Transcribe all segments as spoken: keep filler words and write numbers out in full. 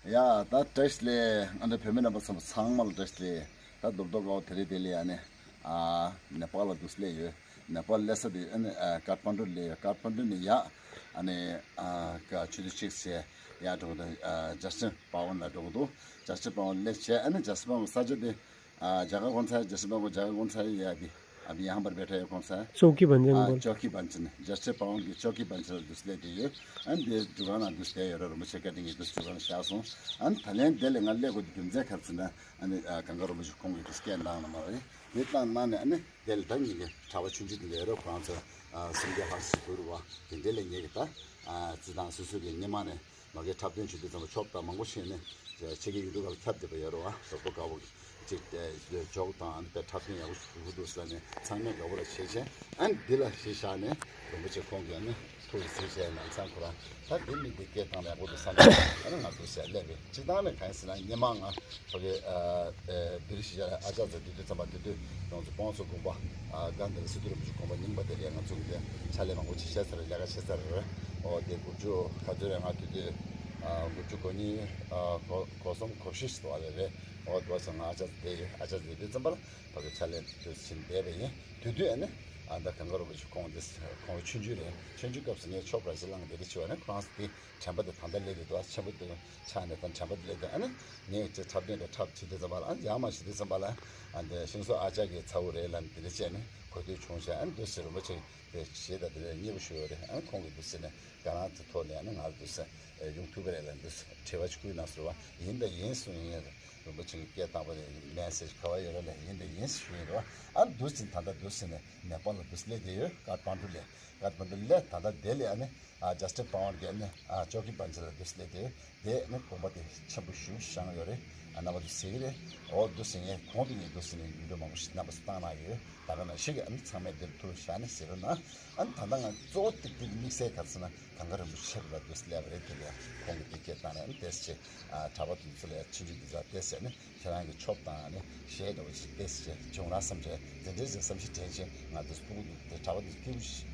ཡ་ད་བཀྲ་ཤིས་བདེ་ལེགས། ཨ་ནི་བོད་མི་རྣམ་པ་ཚང་མ་ཚང་མ་ལ་བཀྲ་ཤིས་བདེ་ལེགས། ད་རྡོབ་རྡོབ་དགའ་བོ་དེ་རིང་དེ་ལ་ཡ་ནི་ཨ་ནེ་པཱལ་ལ་འདུག་སླེབས་ཡོད། ནེ་པཱལ་སླེབས་ས་དེ་ཨ་ནི་ཨ་ཀ་ཐ་མན་ཌུ་སླེབས་ཡོད། ཀ་ཐ་མན་ཌུ་ནས་ཡ་ཨ་ནི་ཨ་ཀ་ཆུ་ཚོད་གཅིག་བྱས་ཡ་འགྲོ་གི་འདུག་ཨ་ཇ་སི་ཊིན་བྷ་ཝན་ལ་འགྲོ་གི་འདུག་ཇ་སི་ཊིན་བྷ་ཝན་སླེབས་བྱས་ཨ་ནི་ཇ་སི་ཊིན་བྷ་ཝན་ས་ཆ་དེ། ཨ་རྒྱ་གར་གོང་ས་རྒྱ་སེ་པ་གོ་རྒྱ་གར་གོང་ས་ཡ་བི་ཨ་བི་ཡང་པར་བེ་ཐ་ཡ་གོང་ས། ཅོ་ཀི་བན་ཅན་ཨ་གོང་ཅོ་ཀི་བན་ཅན་རྒྱ་སེ་པ་གོང་གི་ཅོ་ཀི་བན་ཅན་དུ་སླེབས་ཏེ་ཡོད། ཨ་འདི་འདུ་ཁང་ནང་དུ་སླེབས་ཡོད་ར་རིན་པོ་ཆེ་བཀའ་དྲིན་གྱིས་དུ་འདུ་ཁང་བཞག་སོང་། ཨ་ད་ལན་དེ་ལས་ང་སླེབས་དགོས་རྒྱུ་མཚན་ག་རེ་ཟེར་ན་ཨ་ནི་ཨ་གངས་དཀར་རིན་པོ་ཆེ་ཁོང་གིས་དུ་སྐད་གནང་ན་མ་རེད། དེ་བཏང་གནང་ནས་ཨ་ནི་དེ་ལས་ད་ངེད་ཀྱི་གྲྭ་པ་ཆུང་ཆུང་དེ་ལས་རོགས་ཁོ་རང་ཚོ་ཨ་སུམ་བརྒྱ་ལྷག་ཙམ་འགོར་བ་དེ་འདྲ་ལས་ངེད་ཀྱི་ད་ཨ་རྩི་སྟངས་སོ་སོ་གི་སྔོན་མ་ནས། མ་གི་འཁྲབ་སྟོན་བྱེད་དུས་ཙམ་པ་ཆོབ་དང་མང་པོ་ཕྱིན་ནས་ཆེ་གེ་ཡུ་ཊུབ་ལ་ཁྱབ་བསྡད་པ་ཡོད་རེད་བ། རོགས་པ་དཀར་པོ་གཅིག་ཇོག་དང་ཨ་ནི་དཔེ་འཁྲབ་སྟོན་ཡག་པོ་ཞིག་འགྲོ་གི་འདུག་ཟེར་ནས་ཚང་མས་དགའ་པོ་ལ་བྱེད་བྱས་ཨ་ནི་འདི་ལ་གཞི་བཞག་ནས་རིན་པོ་ཆེ་ཁོང་གིས་ཨ་ནི་ཐུགས་རྗེ་གཟིགས་བྱས་ནས་ཚང་ཁོ་རང་ད་འདི་མི་འདི་སྐད་བཏང་ནས་ཡག་པོ་འདུག་བསམ་པ་ཨ་ནི་ང་ཚོ་ཟས་སླེབས་པའི་སྤྱི་བཏང་ནས་གང་ཡིན་ཟེར་ན་སྔོན་མ་ང་ཕ་གི་ཨ་ཨ་བི་རི་ཤི་ཡ་ཨ་ཅག་ཚོ་དེ་དུས་ཙམ་པ་དེ་དུས་ང་ཚོ་སྤོང་ཚོ་དགོན་པ་ཨ་དགའ་འདི་ལ་སི་ཏུ་རིན་པོ་ཆེ་དགོན་པ་རྙིང་པ་དེ་ལས་ང་ཚོ་གི་ཕྱག་ལས་མང་པོ་ཅིག་བྱས་ཚར་ལས་ཀ་བྱས་ཚར་རེད། ཨོ་དེ་དགུ་བཅུ་ག་ཚོད་རེད་ང་དུས་དུས་ཨ་དགུ་བཅུ་གོ་གཉིས་ཨ་གོ་གོ་གསུམ་གོ་བཞི་ཞིག་འདུག་ཨ་རེད་རེད། ཨོ་དུ་བ་སོང་ང་ཨ་ཅག་དེ་ཡོད་ཨ་ཅག་དེ་དུས་ཙམ་པ་ལ་ཕ་གི་ཕྱག་ལས་དུ་ཕྱིན་བསྡད་པ་ཡིན། དུས་དུས་ཨ་ནི་ཨ་ད་གངས་དཀར་རིན་པོ་ཆེ་ཁོང་དེ་ཁོང་ཆུང་ཆུང་རེད། ཆུང་ཆུང་སྐབས་སུ་ངས་ཆོབ་ར་ཞིག་བླངས་དེ་རེད་བྱས་པ་ནི་ཁོ་རང་དེ་དྲན་པ་དེ་ད་ལྟ་སླེབས་ཡོད་འདུག་ཨ་ཆེན་པོ་དེ་ཆགས་ནས་ད་དྲན་པ་དེ་སླེབས་དུས་ཨ་ནི་ངས་ཅིག་འཁྲབ་སྟོན་དེ་འཁྲབ་བྱེད་དུས་ཙམ་པ་ལ་ཨ་ནི་ཡང་མ་བྱེད་དུས་ཙམ་པ་ལ་ཨ་འདི་ཤིང་བཟོ་ཨ་ཅག་གི་ཚ་བོ་རེད་ལབ་དེ་འདྲ་བྱས་ནས་གོ་ཐོས་བྱུང་བྱས་ཨ་ནི་འདུག་སེ་རིན་པོ་ཆེ་དེ་གཞས་དང་དེ་འདྲ་མཉེས་པོ་ཞུ་ཡོད་རེད། ཨ་ནི་ཁོང་གིས་འདུག་སེ་ནས་དགའ་སྣང་དེ་ཐོག་ནས་ཨ་ནི་ང་ལ་འདུག་སེ་ཡོང་ཐུབ་ཀྱི་རེད་ལབ་འདུག་སེ་དྲི་བ་ཅིག་བསྐུལ་གནང་ཟེར་བ་ཡིན་དང་ཡིན་གསུངས། ཡིན་རིན་པོ་ཆེ་གི་སྐད་བཏང་པ་ནས་མེད་ཟེར་ག་བ་ཡོད་རེད་ལབ་ཡིན་དང་ཡིན་ཞུ་ཡིན་རེད་བ། ཨ་ནི་འདུག་སེ་ད་ལྟ་འདུག་སེ་ནས་ནེ་པཱལ་ལ་འདུག་སེ་སླེབས་བསྡད་ཡོད། ཀ་ཐ་མན་ཌུ་ལ་ཀ་ཐ་མན་ཌུ་ལ་ད་ལྟ་དེ་ལས་ཨ་ནི་ཨ་ཇ་སི་ཊིན་པ་ཝན་གྱི་ཨ་ནི་ཨ་ཅོ་ཀི་བན་ཅ་ལ་འདུག་སེ་སླེབས་བསྡད་ཡོད། དེ་ཨ་ནི་དགོན་པ་དེ་ཆེན་པོ་ཞེ་པོ་བཞེངས་ཡོད་རེད། ཨ་རྣམ་པ་ཚོ་གཟིགས་ཀྱི་རེད། འོ་འདུག་སེ་ངས་གོང་དུ་ངས་འདུག་སེ་ནས་ཡུལ་གྲུ་མང་པོ་ཞིག་རྣམ་པ་ཚོ་བཏང་གནང་ཡོད། ད་ག་ནང་བཞིན་གྱི་ཨ་ནི་ཚང་མས་འདིར་ཐུགས་བཞག་ནས་གཟིགས་རོགས་གནང་། ཨ་ནི་ད་ལྟ་ང་གཙོ་བོ་ཏིག་ཏིག་དམིགས་བསལ་ག་རེ་ཟེར་ན་གངས་དཀར་རིན་པོ་ཆེ་ལ་འདུག་སེ་སླེབས་པ་རེད། དེ་ལས་ཁོང་གིས་འདི་སྐད་བཏང་ནས་ཨ་ནི་ཏོག་ཙམ་ཨ་གྲྭ་པ་དེ་ཚོ་ལ་ཆུང་ཆུང་དེ་ཚོ་ཏོག་ཙམ་ཨ་ནི་ཁྱེད་རང་གི་ཆོབ་དང་ཨ་ནི་གཞས་འདྲ་བོ་ཞིག་ཏོག་ཙམ་བྱུང་ར་བསམ་བྱས་དེ་འདྲའི་ཞིག་བསམ་གཞིག་དྲན་བྱས་ང་ཚོ་སྤུ་གུ་དེ་གྲྭ་པ་དེ་སྐྱིད་པོ་ཞིག་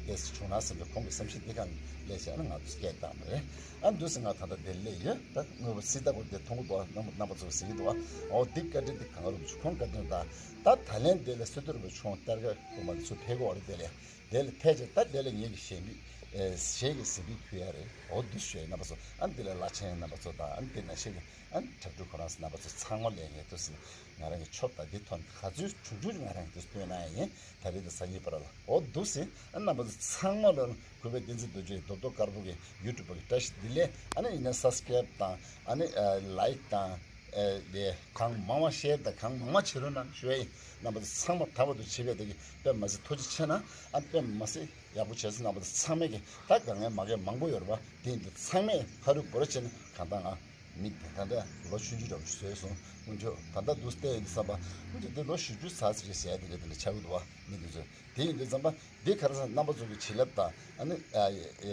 ཏོག་ཙམ་བྱུང་ར་བསམ་བྱས་ཁོང་གི་བསམ་གཞིག་འདི་ག་ལས་བྱས་ཨ་ནི་ང་ཚོ་སྐད་བཏང་བ་རེད། ཨ་ནི་འདུག་སེ་ང་ད་ལྟ་འདིར་སླེབས་ཡོད། ད་དངོས་པོ་སྲིད་ལྟ་བུ་དེ་མཐོང་གི་འདུག་རྣམ་པ་རྣམ་པ་ཚོ་གཟིགས་ཀྱི་འདུག་འོ་འདི་བཀའ་དྲིན་འདི་གངས་རིན་པོ་ཆེ་ཁོང་བཀའ་དྲིན་དང་ད་ད་ལན་འདི་ལ་སི་ཏུ་རིན་པོ་ཆེ་ཁོང་གཏེར་ཁ་སྐུ་མ་ཚུར་ཕེབས་ཀྱི་འོ་རེད། དེ་ལས་དེ་ལ་ཕལ་ཆེར་ད་དེ་ལ་ངེད་ཀྱི་གཞས་འདི་ཨེ་གཞས་ཀྱི་གཟིགས་འབུལ་ཕུལ་ཡ་རེད། འོ་འདི་ཞུ་ཡ་རྣམ་པ་ཚོ་ཨ་འདི་ལ་བླ་ཆེན་རྣམ་པ་ཚོ་དང་ཨ་འདི་ན་གཞས་ཀྱི་ཨ་འཁྲབ་སྟོན་ཁོ་རང་ཚོ་རྣམ་པ་ཚོ་ཚང་མ་ལ་ངས་འདུག་སེ་ང་རང་གི་ཆོབ་དང་འདི་ཐོག་ནས་ག་ཚོད་བྱུང་བྱུང་ང་རང་གི་འདུག་སེ་སྟོན་གནང་ཡ་ཡིན། ད་རེས་དང་སང་ཉིན་བར་ལ་འོ་འདུག་སེ་ཨ་རྣམ་པ་ཚོ་ཚང་མ་ལ་གུས་པའི་བསྟན་འཛིན་རྡོ་རྗེ་རྡོབ་རྡོབ་དཀར་པོ་གི་ཡུ་ཊུབ་གི་བཀྲ་ཤིས་བདེ་ལེགས། ཨ་ནི་ཡིན་ན་སབ་སི་ཀེ་རེབ་དང་ཨ་ནི་ལའིཀ་དང་། ཨེ་ལས་གང་མང་བ་ཤེར་དང་གང་མང་བ་བྱེད་རོགས་གནང་ཞུ་ཡ་ཡིན། རྣམ་པ་ཚོ་ཚང་མ་དག་པ་དུ་བྱེད་པའི་དེ་གི་དཔེ་མ་སྲིད་ཐུགས་རྗེ་ཆེ་གནང་། ཨ་དཔེ་མ་སྲིད་ཡག་པོ་བྱས་སོང་། རྣམ་པ་ཚོ་ཚང་མས་གི་ད་དཀའ་ངལ་མ་གི་མང་པོ་ཡོད་རེད་པ། དེ་ཡིན་དུས་ཚང་མས་ཕ་རུ་བོ་ར་བྱས་ནས་གང་ལྟར་ང་མི་དེ་ད་ལྟ་ལོ་ཆུང་ཆུང་འདྲ་བོ་ཞིག་བཟོས་སོང་། དཀོན་མཆོག་ད་ལྟ་འདུག་སྟེ་ཡིན་བསམ་པ་དཀོན་མཆོག་དེ་ལོ་བཞི་བཅུ་ཚར་ཟེར་གྱི་ཟེར་ཡ་དེ་འདྲ་དེ་འདྲ་ཆགས་ཀྱི་འདུག་བ། མི་དེ་ཚོས་དེ་ཡིན་དུས་ཙམ་པ་འདི་ག་རེ་ཟེར་རྣམ་པ་ཚོ་གི་བྱིན་རླབས་དང་ཨ་ནི་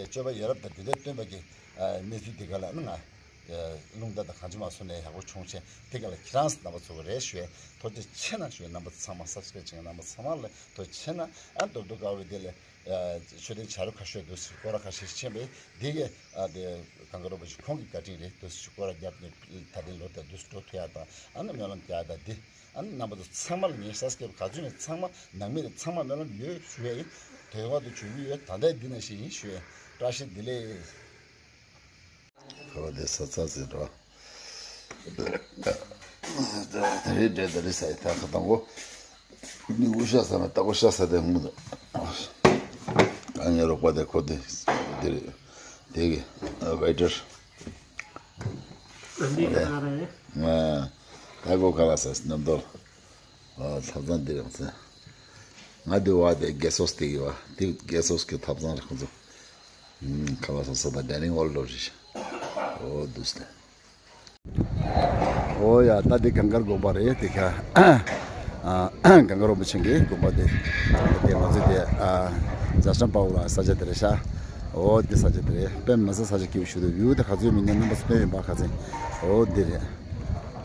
སྤྱོད་པ་ཡ་རབས་དང་དེ་འདྲ་སྟོན་པ་གི་གནས་ཚུལ་དེ་ག་ལ་ཨ་ནི་ང་རླུང་རྟ་དང་གང་ཅི་མ་སོང་ནས་ཡག་པོ་བྱུང་ཆེ། དེ་ག་ལ་ཁྱེད་རང་རྣམ་པ་ཚོ་གི་རེ་ཞུ་ཡས་ཐུགས་རྗེ་ཆེ་གནང་ཞུ་ཡས། རྣམ་པ་ཚང་མ་སབ་སི་ཀེ་རེབ་བྱེད་མཁན་རྣམ་པ་ཚང་མ་ལ་ཐུགས་རྗེ་ཆེ་གནང་། ཨ་རྡོབ་རྡོབ་དཀར་པོ་དེ་ལས་མཆོད་རྟེན་བྱ་རུ་ཁ་ཤོས་འདུག་སེ་སྐོར་ར་ཁ་ཤས་ཤིག་ཕྱིན་པས་འདི་གས་ཨ་དེ་གངས་དཀར་རིན་པོ་ཆེ་ཁོང་གི་བཀའ་དྲིན་རེད། འདུག་སེ་སྐོར་ར་བརྒྱབ་ནས་ད་ལྟའི་ལོ་དེ་འདུག་སེ་འགྲོ་ཐུབ་ཡ་དང་ཨ་ནི་སྨོན་ལམ་རྒྱག་ཡ་དང་འདི་ཨ་ནི་རྣམ་པ་ཚོ་ཚང་མ་ལ་ངས་ཤ་སྐྱེབ་ག་ཚོད་ནས་ཚང་མ་ནང་མི་རེད། ཚང་མ་སྨོན་ལམ་ཡོད་ཞུ་ཡ་ཡིན། དོན་དག་ཏུ་བྱུང་གི་ཡོད། ད་ལྟའི་འདི་ནང་བཞིན་ཡིན་ཞུ་ཡ་ཡིན། བཀྲ་ཤིས་བདེ་ལེགས། ཁ་བ་དེ་ས་ཚ་ཟེར་འགྲོ། ད་རེས་འདྲེ་ད་རེས་ས་ཡི་ཐ་ཁ་དང་གོ། ནི་འུ་ཤ་ས་མ་ད་གོ་ཤ་ས་དེ་ཧུང་དུ། ཨ་ངའི་རོགས་པ་དེ་ཁོ་དེ་དེ་རེད། དེ་གི་ཝེ་ཊར། ཨ་འདི་ག་རེ་རེད། ང་ད་གོ་ག་ལ་ས་སྣམ་རྡོལ། ཨ་ཐབ་ཚང་འདི་རེད་ཟེར། ང་འདི་བ་དེ་གེ་སོ་སི་དེ་གི་བ་དེ་གེ་སོ་སི་གི་ཐབ་ཚང་རེད་ཁོ་ཚོ། ཁ་བ་ས་ས་ད་ཌའི་ནིང་ཧོལ་ལོ་རེད། འོ་འདུག་སེ། ཨོ་ཡ། ད་འདི་གངས་དཀར་དགོན་པ་རེད། དེ་ཁ་ཨ་གངས་དཀར་རིན་པོ་ཆེ་གི་དགོན་པ་དེ། དེ་ང་ཚོ་དེ་ཨ་ཇ་སི་ཊིན་པ་ཝན་ལ་ས་ཆ་དེ་རེད་ཤག་ཨོ་འདི་ས་ཆ་དེ་རེད། དཔེ་མི་སྲིད་ས་ཆ་སྐྱིད་པོ་ཞིག་འདུག་ཝིའུ་དེ་ག་ཚོད་མི་ཉན་རྣམ་པ་ཚོ་དཔེ་ཡོད་པ་ག་ཚོད། ཨོ་འདི་རེད།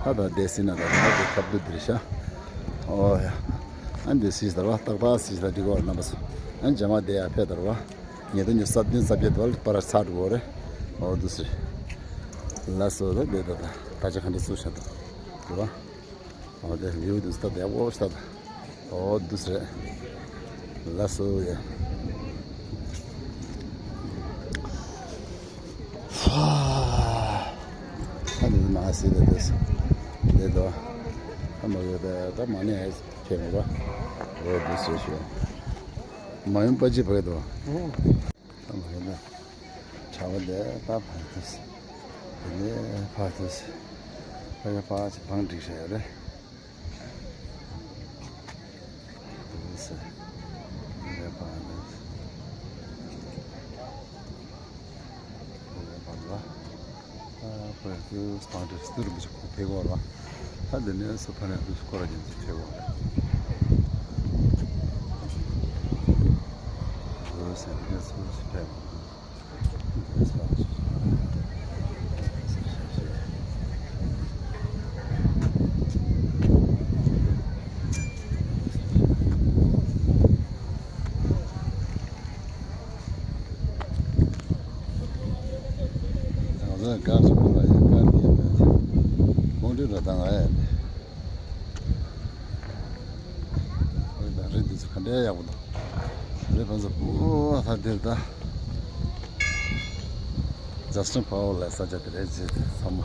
ད་ད་དེ་སྲིད་ན་ད་ད་དེ་ཁབ་ཏུ་འདི་རེད་ཤག་ཨོ་ཡ། ཨ་འདི་སྲིད་ད་ར་བ་ཏག་ཏག་སྲིད་ད་འདི་གོ་རྣམ་པ་ཚོ། ཨ་འཇམ་མ་དེ་ཡ་ཕེ་ད་ར་བ། ཉེ་དུ་ཉེ་ས་བདུན་ས་བརྒྱད་དོལ་པར་ཚར་འགྲོ་རེད། ཨོ་འདུག་སེ། ལགས་སོ། ད་འདི་ད་ད་ད་ཆ་ག་འདྲ་བཟོས་བཞག་འདུག་རེད་པ། འོ་དེ་བིའུ་འདུག་སེ་ད་ཡག་པོ་ཞིག་ད། འོ་འདུག་སེ་རེད། ལགས་སོ་ཡ། ཧྥ། ད་འདི་མ་ཟེར་ད་འདུག་སེ་འདི་ད། ད་མ་ཡོད་ད་ད་མ་ནས་ཨེ་ཁྱེད་མ་པ། འོ་འདུག་སེ་ཞུ། མ་ཡོང་པ་ཅི་བར་དུ། ཨ་མ་ཡིན་ན། གྲྭ་པ་དེ་ད་ཕར་དུ། དེ་ནས་ཕར་དུ། ཕ་གི་ཕར་ཅིག་བང་སྒྲིག་བྱས་ཡོད་རེད། དེ་ནས་དེ་ནས་ཕར་དུ། དེ་ནས་ཕར་ལ། ཨ་ཕར་དུ་བང་སྒྲིག་སྟོད་རིན་པོ་ཆེ་ཁོ་ཕེབས་ཀྱི་ཡོད་རེད། ད་དེ་ནས་སུ་ཕར་ནས་དུ་སྐོར་ར་རྒྱག་ཅིག་ཕེབས་ཀྱི་ཡོད་རེད། འོ་ཟེར་དེ་ནས་སུ་ཕེབས། ང་ཚོ་གར་སོང་ལ་ཡང་གར་དེ་ཡིན་པས། ཁོང་ཁྲོས་ར་བཏང་ཨེ། ཨོ་ད་རི་འདི་ཚོ་ག་འདྲའི་ཡག་པོ་འདུག་རི་ཕན་ཚུན་པོ་ད་འདིར་ད། ཇ་སི་ཊིན་པ་ཝར་ལ་ས་ཆ་དེ་རེད་ཟེར་ཚང་མ།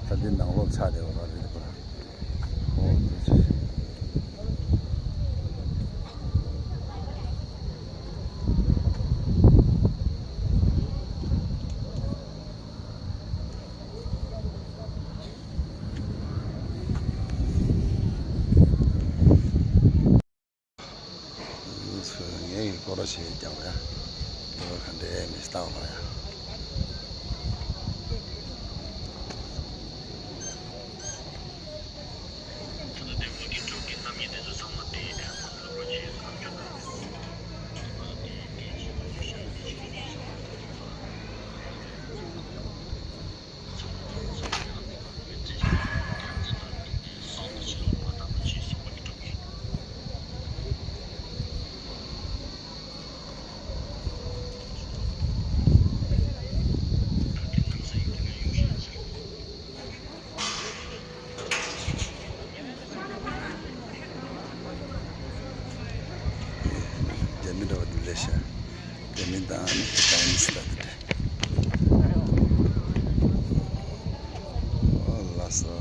ད་འདི་ནང་ལོགས་ཆགས་བསྡད་པ་རེད་པ། ཨོ་འདི་ཚོ། ངས་སྐོར་ར་བྱས་ཀྱང་ཡ། སྐོར་ར་ག་འདྲའི་མི་སྟག་ལ་ཡ། རྒྱ་མི་འདྲ་བ་འདི་ལས་ཤ། རྒྱ་མི་དང་ཨ་ནི་ཅའི་ནིས་ད་འདི་འདྲ། ཨོ་ལགས་སོ།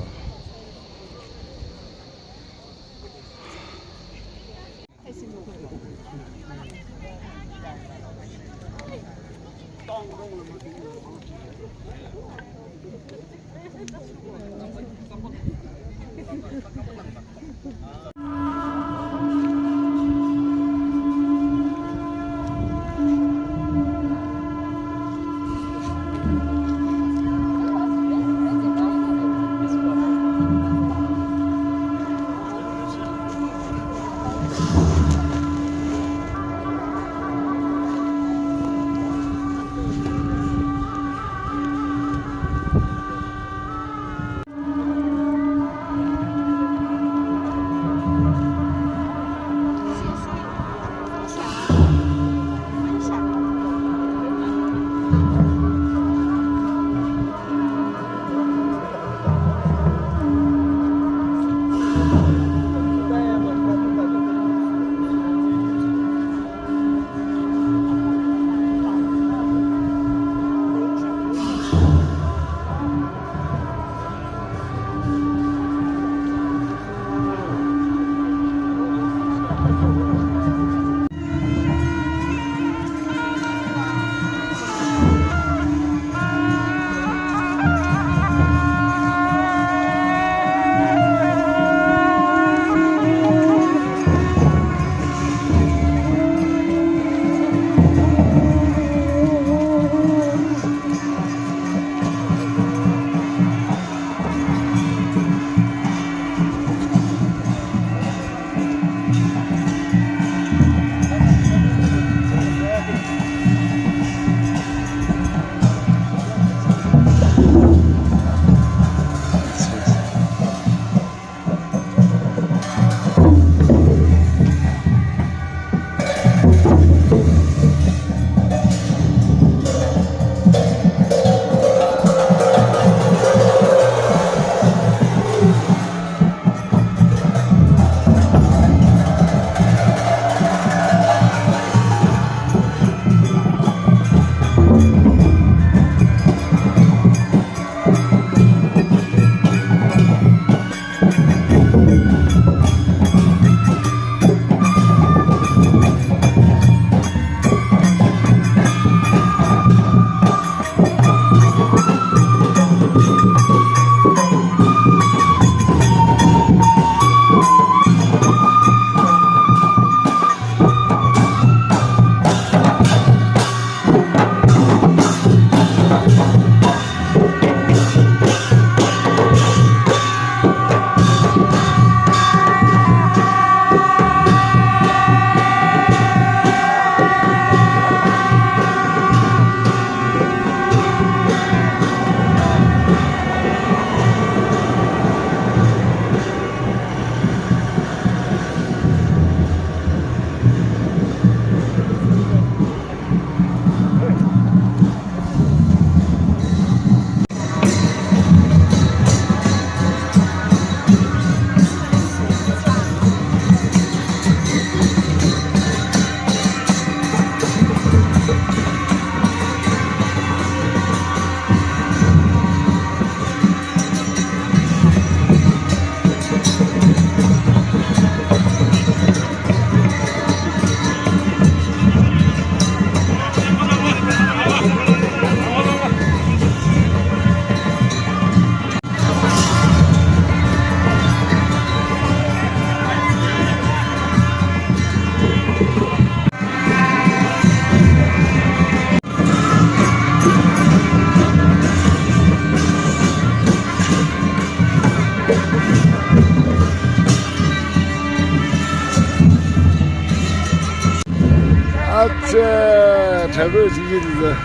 དྲ་གྲོགས་ཅིག་ཡིན་ཟེར།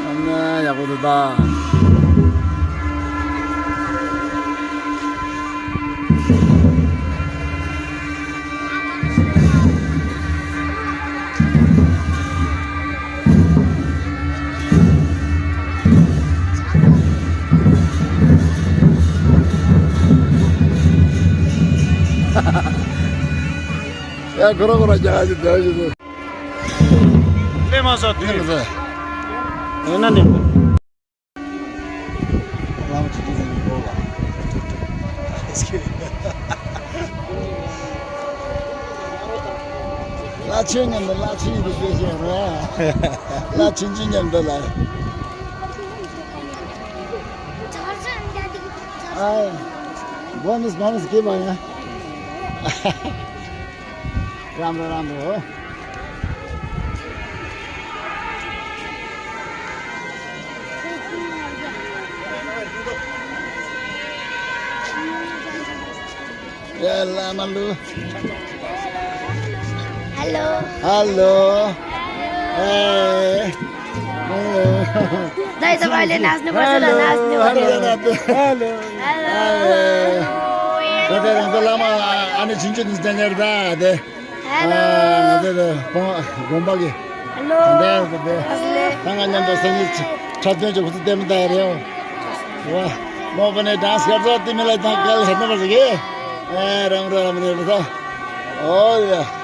ཨ་ན་ཡག་པོ་འདུག་ད། ཡ་ཁོ་རང་ཁོ་རང་རྒྱག་གི་འདུག་ཞེས་སོ། ལས་མ་ཟ་དུས། ལས་མ་ཟ། འོ་ན་ནི། ལམ་གཅིག་གིས་ནི་འགྲོ་ལ། ལ་ཆེན་མཉམ་དུ་ལ་ཆེན་གྱི་སྐད་ཆ་རེད། ལ་ཆེན་ཆེན་མཉམ་དུ་ལ། ཨའི། བོ་ནས་བོ་ནས་སྐྱེས་པ་ཡིན། རམ་རོ་རམ་རོ། ཡ་ལ་མ་ལུ། Hello. Hello. Hey. दाइ, तपाईँले नाच्नुपर्छ ल, नाच्नु पर्यो। Hello. Hello. Hello. ད་ལྟ་རང་ཚོ་བླ་མ་ཨ་ནི་ཆུང་ཆུང་དེ་ཉར་ད་དེ། Hello. ང་ཚོ་དེ་དགོན་པ་གི། Hello. ད་ལྟ་ད་ང་མཉམ་དུ་སང་ཉིན་འཁྲབ་སྟོན་ཅིག་ཁུ་ཚུར་བསྟན་མི་ད་རེད། ཝ། མོ་པ་ནས་ཌན་སི་སྐབས་སུ་དེ་མི་ལ་ད་གལ་ཧེ་ན་མ་ཟེར་གི། ཨེ་རང་རང་རང་རེད་མི་ད། ཨོ་ཡ།